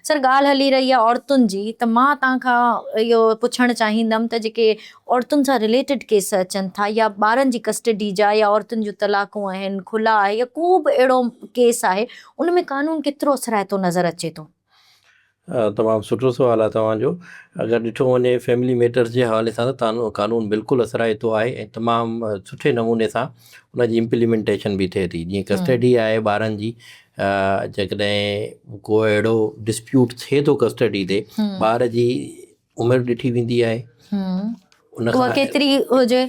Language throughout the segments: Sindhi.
سر ڳالهه هلي رهي آهي عورتن جي ته مان توهان کان اهو پڇڻ چاهيندم ته جيڪي عورتن سان رليٽيڊ ڪيس اچن ٿا يا ٻارن جي ڪسٽڊي جا يا عورتن جون طلاقون آهن، خلع آهي يا ڪو به اهڙو ڪيس آهي ان ۾ قانون ڪيترو اثرائتو نظر اچي ٿو؟ تمام سٺو سوال آهي توهان جو اگر ڏٺو وڃي فيملي ميٽرز جي حوالي سان ته قانون بلڪل اثرائتو آهي ۽ تمام سٺي نموني سان ان جي امپليمينٽيشن به ٿئي ٿي جيئن ڪسٽڊي آهي ٻارن جي جيڪڏهن ڪو اهڙو ڊسپيوٽ ٿئي ٿو ڪسٽڊي تي ٻار جي عمر ڏٺي ويندي آهي ان اها ڪيتري هجي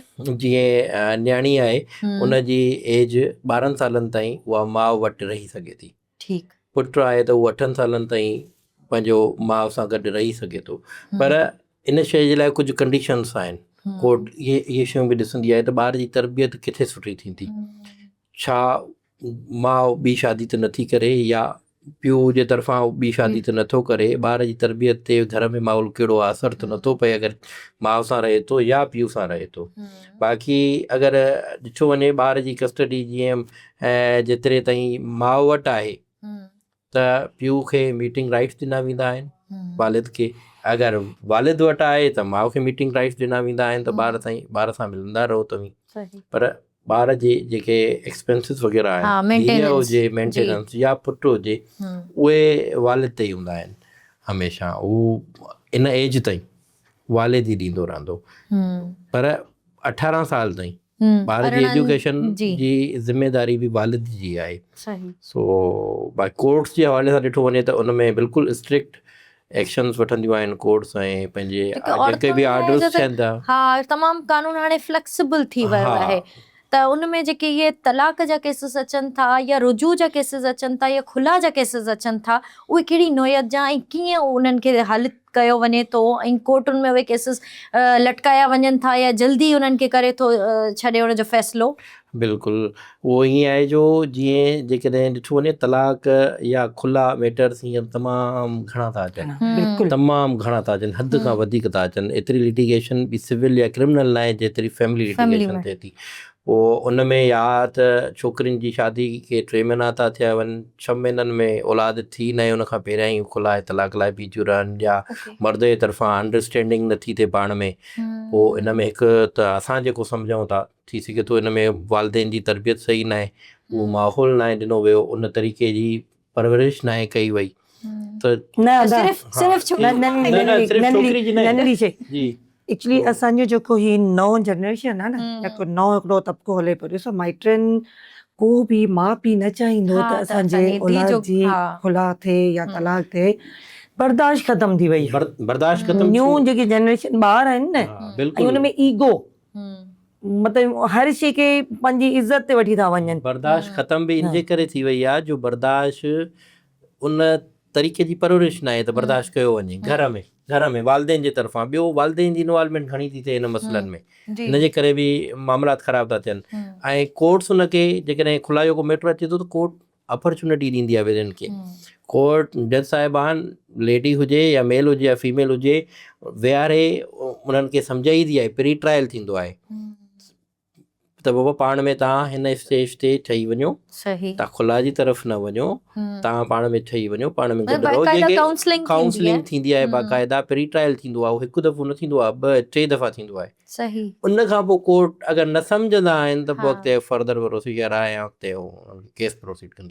جيئن نياڻي آهي ان جي ايج 12 سالن تائين اها ماء وٽ رهي سگهي ٿي ٺيڪ. پٽ آهي ته هو اٺن سالن تائين پنهنجو ماء سان گڏ رهي سگهي ٿو پر ان شيء جي لاء ڪجهه ڪنڊيشنس آهن ڪورٽ اهي اهي شيون به ڏسندي آهي ته ٻار جي تربيت ڪٿي سٺي ٿيندي ڇا ماء ٻي شادي ته نٿي ڪري يا پيء جي طرفان ٻي شادي ته نٿو ڪري ٻار جي تربيت تي گهر ۾ ماحول ڪهڙو آهي اثر ته نٿو پئي اگر ماء سان رهي ٿو يا پيء سان رهي ٿو باقي اگر ڏٺو وڃي ٻار جي ڪسٽڊي جيئن ۽ جيتري تائين ماء وٽ آهي ته پيء کي ميٽنگ رائٽس ڏنا ويندا آهن والد کي اگر والد وٽ آهي ته ماء کي ميٽنگ رائٽس ڏنا ويندا آهن ته ٻار تائين ٻار سان ملندا رهو توهين پر ٻار جي جيڪي ايڪسپينسز وغيره آهن ڌيء هجي مينٽيننس يا پٽ هجي اهي والد تي ئي هوندا آهن هميشه هو ان ايج تائين والد ئي ڏيندو رهندو پر 18 سال تائين ٻار جي ايجوڪيشن جي ذميواري به والد جي آهي سو باقي ڪورٽس جي حوالي سان ڏٺو وڃي ته ان ۾ بلڪل اسٽرڪٽ ايڪشنز وٺنديون آهن ڪورٽس ۽ پنهنجي جيڪي به آرڊرز ٿين ٿا ها تمام قانون هاڻي فليڪسبل ٿي ويو آهي ته ان ۾ جيڪي اهي طلاق جا ڪيسز اچن ٿا يا رجوع جا ڪيسز اچن ٿا يا خلع جا ڪيسز اچن ٿا اهي ڪهڙي نوعيت جا ۽ ڪيئن انهن کي حل ڪيو وڃي ٿو ۽ ڪورٽن ۾ اهي ڪيسز لٽڪايا وڃن ٿا يا جلدي انهن کي ڪري ٿو ڇڏي ان جو فيصلو. بلڪل اهو ائين آهي جو جيئن جيڪڏهن ڏٺو وڃي طلاق يا خلع ميٽرز هينئر تمام گهڻا ٿا اچن بلڪل تمام گهڻا ٿا اچن حد کان وڌيڪ ٿا اچن ايتري لٽيگيشن به سول يا ڪرمنل ناهي جيتري فيملي لٽيگيشن ٿئي ٿي پوء ان ۾ يا ته ڇوڪرين جي شادي کي ٽي مهينا ٿا ٿيا وڃن، ڇهه مهينن ۾ اولاد ٿي ناهي ان کان پهريان ئي خلع ۽ طلاق لاء بيهي ٿيون رهن يا مرد جي طرفان انڊرسٽينڊنگ نٿي ٿئي پاڻ ۾ پوء ان ۾ هڪ ته اسان جيڪو سمجهون ٿا ٿي سگهي ٿو ان ۾ والدين جي تربيت صحيح ناهي اهو ماحول ناهي ڏنو ويو ان طريقي جي پرورش ناهي ڪئي وئي ته نه ادا صرف صرف نه نه نه نه صرف ڇوڪري جي ناهي ننڍڙي شي جي ايڪچولي اسان جو جيڪو هي نئون جنريشن آهي نه جيڪو نئون هڪڙو طبقو هلي پيو ڏسو مائٽن ڪو به ماء پيء نه چاهيندو ته اسان جي اولاد جي خلع ٿئي يا طلاق ٿئي برداشت ختم ٿي وئي آهي برداشت ختم نيو جيڪي جنريشن ٻار آهن نه ۽ ان ۾ ايگو مطلب هر شي کي پنهنجي عزت تي وٺي ٿا وڃن. برداشت ختم به ان جي ڪري ٿي وئي آهي جو برداشت ان طريقي جي پرورش ناهي ته برداشت ڪيو وڃي گهر ۾ گهر ۾ والدين جي طرفان ٻيو والدين جي انوالومينٽ گهڻي ٿي ٿئي ان مسئلن ۾ ان جي ڪري به معاملات خراب ٿا ٿين ۽ ڪورٽس ان کي جيڪڏهن خلا جو ڪو ميٽر اچي ٿو ته ڪورٽ اپرچونٽي ڏيندي آهي ٻين کي ڪورٽ جج صاحبان ليڊي هجي يا ميل هجي يا فيميل هجي ويهاري انهن کي سمجهائيندي آهي پري ٽرائل ٿيندو آهي ته بابا پاڻ ۾ توهان هن اسٽيج تي ٺهي وڃو توهان خلا جي طرف نه وڃو توهان پاڻ ۾ ٺهي وڃو پاڻ ۾ گڏ رهو جيڪي ڪائونسلنگ ٿيندي آهي باقاعده پري ٽرائل ٿيندو آهي هڪ دفعو نه ٿيندو آهي ٻه ٽي دفعا ٿيندو آهي ان کان پوء ڪورٽ اگر نه سمجهندا آهن ته پوء اڳتي فردر پروسيجر آهي ۽ اڳتي ڪيس پروسيڊ ڪندي.